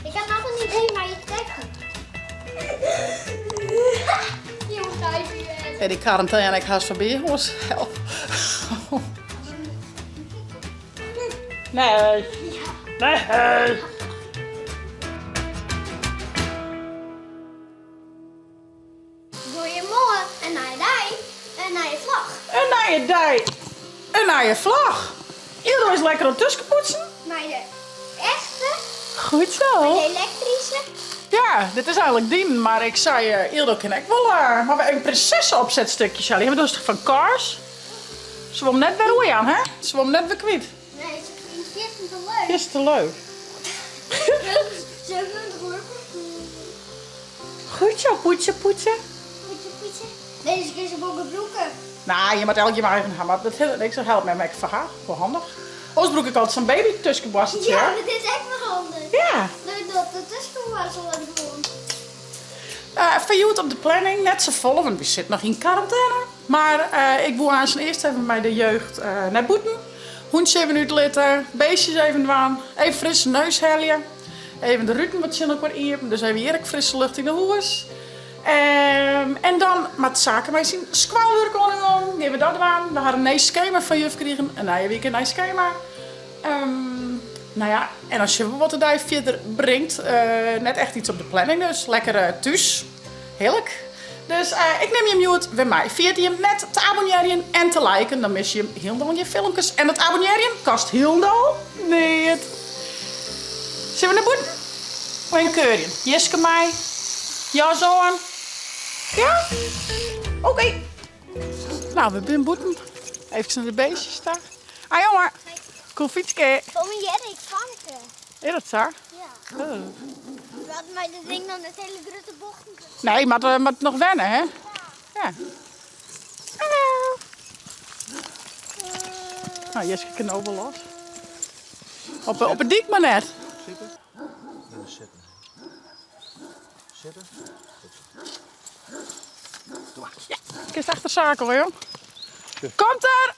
Ik ha noch in idee mei je trekken. Ja, dy quarantaine ek hast foarby, oars help. Nee. Nee. Goeiemoarn, in nije dei, in nije vlog. In nije dei, in nije vlog. Ildo is lekker oan it tuskenpoetsen. Mei de echte. Goed zo. Mei de elektryske. Ja, dit is eigenlik dyn, mar ik sei Ildo kin ek wol, mar we even prinsesse opsetstukjes helje. Hawwe we dus fan Cars. Se wol him net wer oerjaan, hè? Se wol him net wer kwyt. Nee, se fynt it fierstente leuk. Fierstente leuk. Se fynt it leuk. Goed zo, poetse, poetse. Poetse, poetse. Deze kin se wol gebrûke. Nou, je moat elk je eigen ha, mar dat helpt niks. Dat helpt mem ek foar har. Wol handich. Oars brûk ik altyd sa'n baby tuskenboarsteltsje. Ja, dat is ek wol handich. Ja. Leuk dat de tuskenboarstel wat gewoan. Foar hjoed op de planning net safolle, want wy sitte noch yn karantêne. Mar ik woe aanst earst even mei de jeugd nei bûten. Hûntsje even útlitte, beestjes even dwaan, even frisse neus helje. Even de ruten wat tsjin elkoar iepen, dus even hjir ek frisse lucht yn 'e hûs. En dan moat Sake mei syn skoalwurk oan 'e gong. Gean we dat dwaan. We ha in nij skema fan juf krigen, in nije wike, in nij skema. No ja, en dan sjogge we wat de dei fierder bringt. Net echt iets op de planning dus. Lekker thús. Hearlik. Dus ik nim jim hjoed wer mei. Ferjit jim net te abonnearjen en te liken, dan misse jim hielendal gjin filmkes. En dat abonnearjen kost hielendal neat. Sille we nei bûten? Of even keurjen? Jiske mei, jas oan. Ja? Oké. Nou, we binne bûten. Even nei de beestjes ta. Ah jonge, koe fytske. Kom hier, ik famke. Is dat sa? Ja. Oh. Dat mei dat ding dan net hele grutte bochten. Nee, moat, eh, moat noch wenne, hè? Ja. Ja. Hallo. Nou, Jiske kin no wol los. Op, op 'e dyk mar net. Sitte. Sitten. Sitte. Ja, kinst achter Sake hoor, jong. Komt er!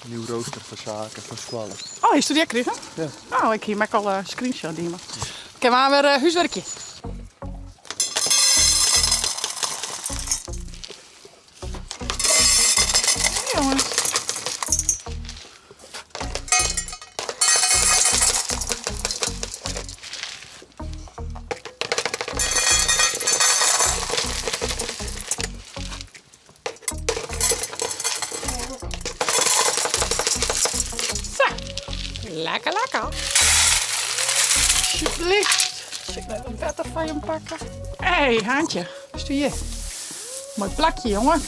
Nieuw rooster foar Sake fan skoalle. Oh, hast dy ek krigen? Ja. Oh, ik hie him ek al uh, screenshot dien. Kin we wer uh, húswurkje. Jongens. Sa, lekker lekker. Alsjeblieft. Sil ik even wetter foar jim pakke. Hey, Haantje, bist hjir? Moai plakje, jonge.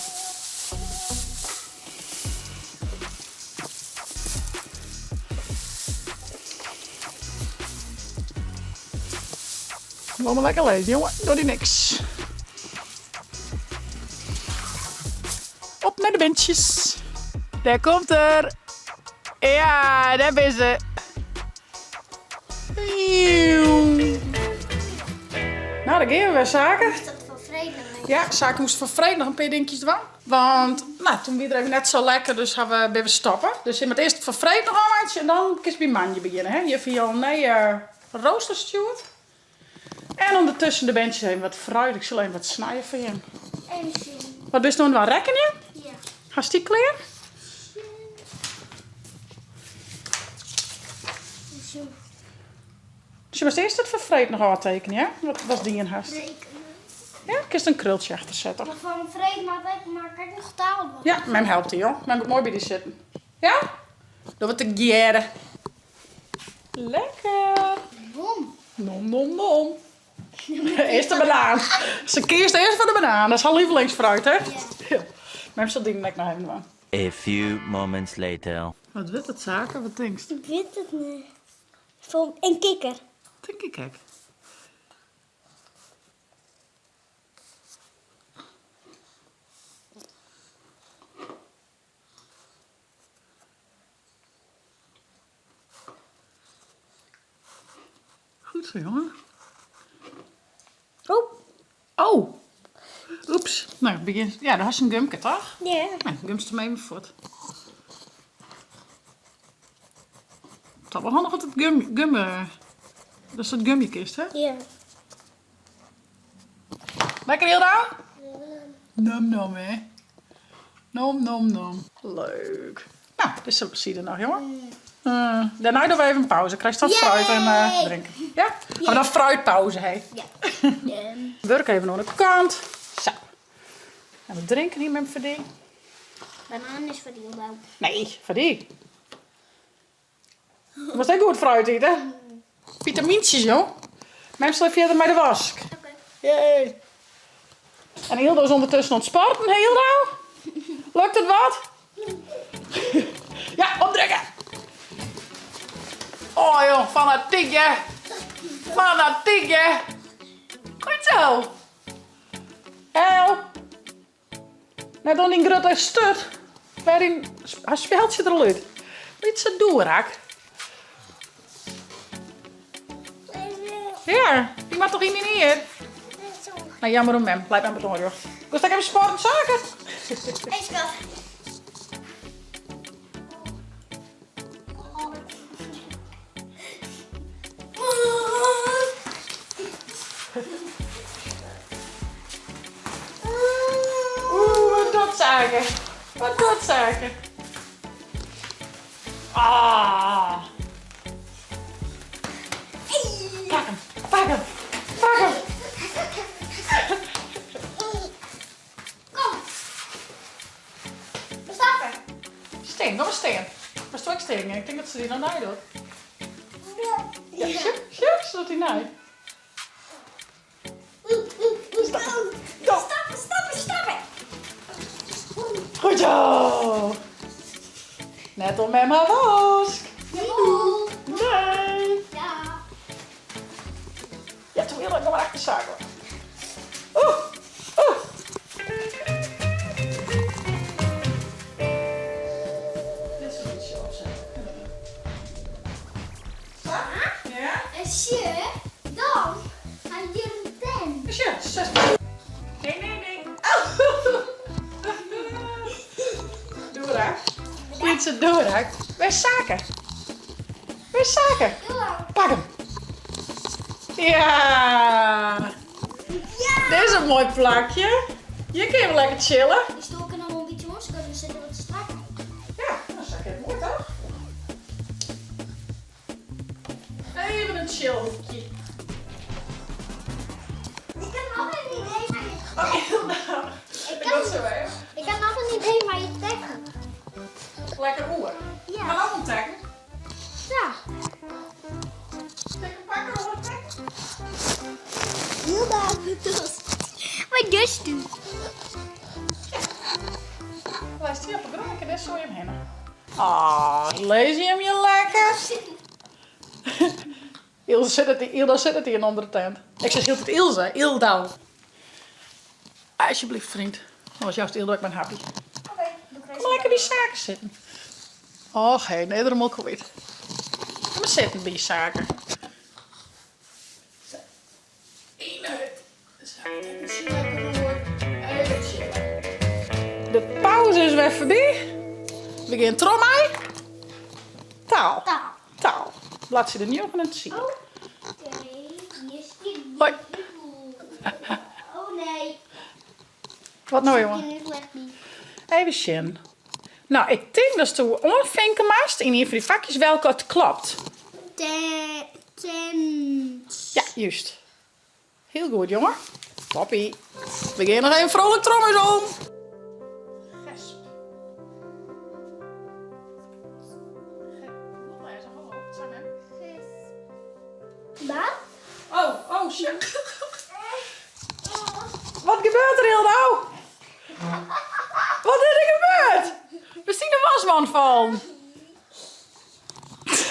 Wol mar lekker lizzen, jonge. Docht dy niks. Op nei de bintsjes. Dêr komt er. Ja, dêr binne se. Nou, dêr gean we wer, Sake. Ja, Sake moast foar freed noch in pear dinkjes dwaan. Want, nou, toen wie er even net sa lekker, dus ha we, binne we stoppe. Dus je moat earst foar freed noch ôfmeitsje en dan kinst by moandei begjinne. Hè? Juf hie al in nije rooster stjoerd. En ûndertusken de berntsjes even wat fruit. Ik sil even wat snije foar jim. Even sjen. Wat bist no oan it dwaan? Rekkenje? Ja. Hast dy klear? Sjen. Sjen, moatst earst it foar freed noch ôftekenje, hè? Wat watst dien hast. Rekenen. Ja, kinst in krultsje achter sette. Maar fan freed moat ik, moat ik noch taal dwaan. Ja, mem helpt dy, joh. Mem giet moai by dy sitten. Ja? Dogge we tegearre. Lekker. Nom. Nom, nom, nom. Earst de banaan. Se kiest earst foar de banaan. Dat is har lievelingsfruit, hè? Ja. Mem sil dyn ek noch even dwaan. A few moments later. Wat wurdt it, Sake? Wat tinkst? Ik wit it net. In kikker. Tink ik ek. Goed zo, jongen. Oh. Oh. Oeps. Nou, begjin. Ja, do hast in gumke, toch? Ja. Nou, gumst him even fuort. Toch wel handig dat it gum, gum, eh, dat it gumje kinst, hè? Ja. Lekker Hilda? Nom nom, hè? Nom nom nom. Leuk. Nou, dit is side noch, jongen. Uh, dêrnei dogge we even pauze. Krijst dan fruit en uh, drinken. Ja? Ja. Maar dan fruitpauze, hè? Ja. Wurk even oan de kant. Zo. En we drinken hier met foar dy. Banaan is foar Hilda. Nee, foar dy. Moatst ek goed fruit ite. Vitamyntsjes, jong. Mem sil fierder mei de wask. Oké. Jee. En Hildo is ûndertusken oan it sporten, hè Hildo? Lukt it wat? Ja, opdrukke! Oh jong, fanatyk hè. Fanatyk hè. Goed zo. Hel. Net oan dyn grutte sturt. Wêryn har spjeldsje der al út. Lytse doerak. Ja, dy moat toch yn dyn ear? Nou, jammer om mem. Leit mem it oanrjocht. Goest ek even sporten, Sake? Hey, skat. Oeh, wat docht Sake? Wat docht Sake? Ah. Pak him, pak him, pak him. Kom. We stappen. Stean, kom mar stean. Moatst ek stean? Ik tink dat se dy noch nei docht. Ja, sjoch, sjoch, se docht dy nei. Stappen, stappen, stappen. Goed zo. Net om mem har wask. Nee. Ja. Ja, toen wil ik nog maar achter zaken. Oeh, oeh. Dit is een beetje opzetten. Ja? En sje, dan ga je een tent. Dus ja, zes. Nee, nee, nee. Doerak. Lytse Doerak. Wêr is Sake? Wêr is Sake? Pak him. Ja. Ja. Dit is in moai plakje. Hjir kinne we lekker chille. Die stoel kan dan wel een beetje omschoten, dan zit er wat strak. Ja, dat is echt mooi toch? Even in chillhoekje. Ik heb nog een idee, maar je... Oh, nou. Ik Ik kan, dat zo even. ik heb nog een idee, maar je trekken. Lekker oer. Ja. Maar ook een trekken. Ja. Steek een pakken over een trek. Hilda. Wat doe je? Luister hier op de grond, ik zo je hem heen. Ah, lees je hem je lekker? Ilse zit het, Ilda zit het hier onder de tent. Ik zeg hieltyd Ilse, Ildau. Alsjeblieft, vriend. Dat was juist Ilda, ik ben happy. Oké, Kom maar lekker bij Sake zitten. Och, hé, nee, er moet ik kwyt. Kom maar zitten by Sake. Zo. Eén hut. Zo, even lekker door. Even chillen. De pauze is wer foarby. We gean troch mei. Taal. Taal. Taal. Bladside 9 Oké, hier is die. Hoi. Oh nee. Wat nou, jongen? Die ligt niet. Even sjen. Nou, ik tink datsto oanfinke moatst yn ien fan dy fakjes welke it klopt. Tent. Ja, juist. Hiel goed, jongen. Toppie. We gean noch even frolik trommels om. Gesp. Goed lêze, hallo. Wat sei mem? Wat? Oh, oh, shit. Wat gebeurt der Hildo? Wat is der gebeurd? We zien de wasman vallen.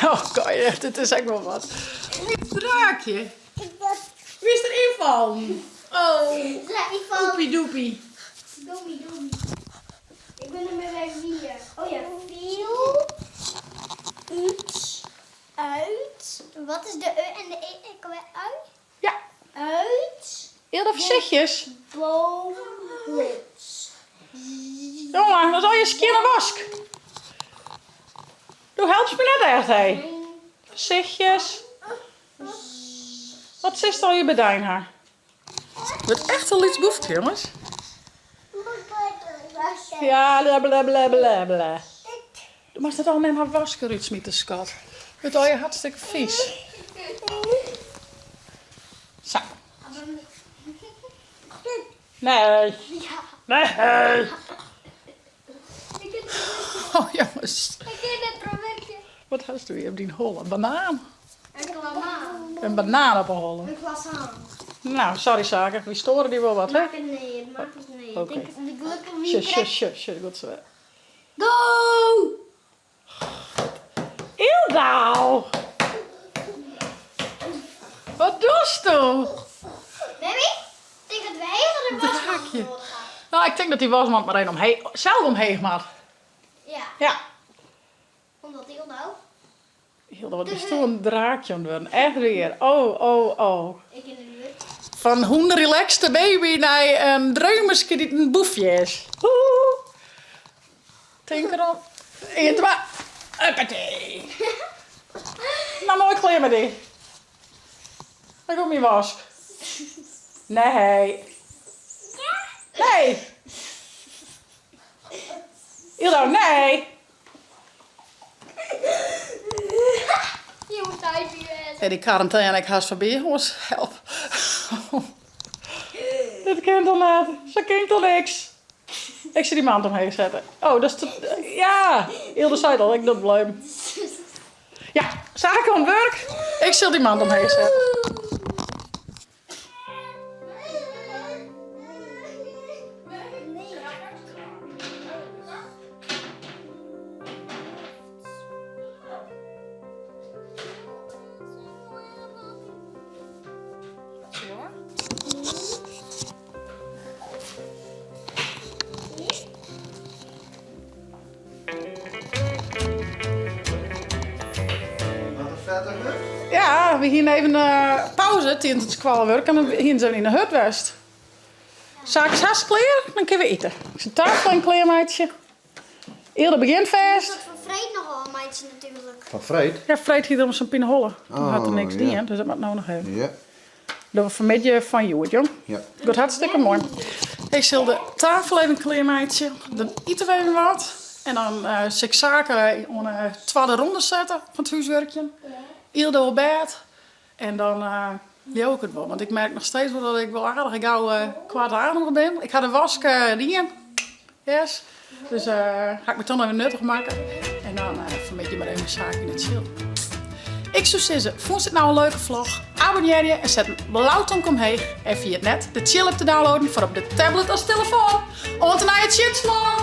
Oh, god, dit is echt wel wat. Draakje. Wie is er ynfallen? Oh, Ja, ik val. oepie doepie. Doemie, doemie. Ik ben er met bij vier. Oh ja, viel. Uit. Uit. Wat is de E en de E? Ik weer uit. Ja, Uit. heel voorzichtig. Boomhut. Jongen, dat is al je skjinne wask. Do helpst my net echt, hé. Gesichtjes. Wat sitst al je bedijn ha? Wurdt echt in lyts boefke, jongens. Ja, bla bla bla bla bla. Do moatst net al mem har wask derút smite, skat. Wurdt al je hartstikke vies. Sa. Nee. Nee. Oh jongens. Wat hast do hjir op dyn holle? Banaan? In banaan op 'e holle. Een croissant. Nou, sorry Sake, wy stoare dy wol wat, hè? Maak het nee, maak het nee. Oké. Ik denk, gelukkig wie Sjoch, sjoch, krijgt... sjoch, sjoch, goed zo. Go! Ildau! Wat dochsto? Baby, ik denk dat we heger de wasmand Draakje. nodig hebben. Nou, ik tink dat dy wasmand mar even omheech, sels omheech moat. Ja, Ja. omdat Ildau. Hilda, wat bisto in draakje oan it wurden. Echt wier. Oh, oh, oh. Ik in de buurt. Fan hûn relaxte baby nei in dreumeske dy't in boefje is. Oeh. Tink derom. Ien, twa. Huppatee. Nou, moai klear mei dy. Dêr komt myn wask. Nee. Nee. Ildau, nee. Je moet thuis Hey, dy karantêne ek hast foarby, jonges. Help. Dit kin toch net? Sa kin toch niks? Ik sil dy mand omheech sette. Oh, dat is te... Ja, Ilde sei it al, ik doch it bleum. Ja, saken oan it wurk. Ik sil dy mand omheech sette. Wat in fette hut. Ja, we hiene even pauze tidens it skoalwurk en dan hiene se even yn de hut west. Saak is hast klear, dan kinne we ite. Ik sil tafel even klearmeitsje. Ilde begjint fêst. Dat fan freed noch ôfmeitsje natuerlik. Fan freed? Ja, freed hie er om sa'n pineholle. Toen hat er Oh, niks ja. dien, dus dat moat no noch even. Ja. Dogge we fanmiddei fan hjoed, jong. Ja. Giet hartstikke moai. Ik sil de tafel even klearmeitsje. Dan ite we even wat. En dan sil ik Sake oan de twadde ronde sette fan it húswurkjen. Ylde op bêd. En dan leau ik it wol. Want ik merk noch steeds wol dat ik wol aardich gau koartademich bin. Ik ha de wask dien. Yes. Dus ha ik my toch noch even nuttich makke. En dan fanmiddei mar even Sake yn it tsjil. Ik soe sizze, fûnst dit no in leuke vlog? Abonnearje en set in blau tomke omheech. En ferjit net de Tsjil-app te downloaden foar op de tablet as telefoan. Oant de nije tsjinstflog!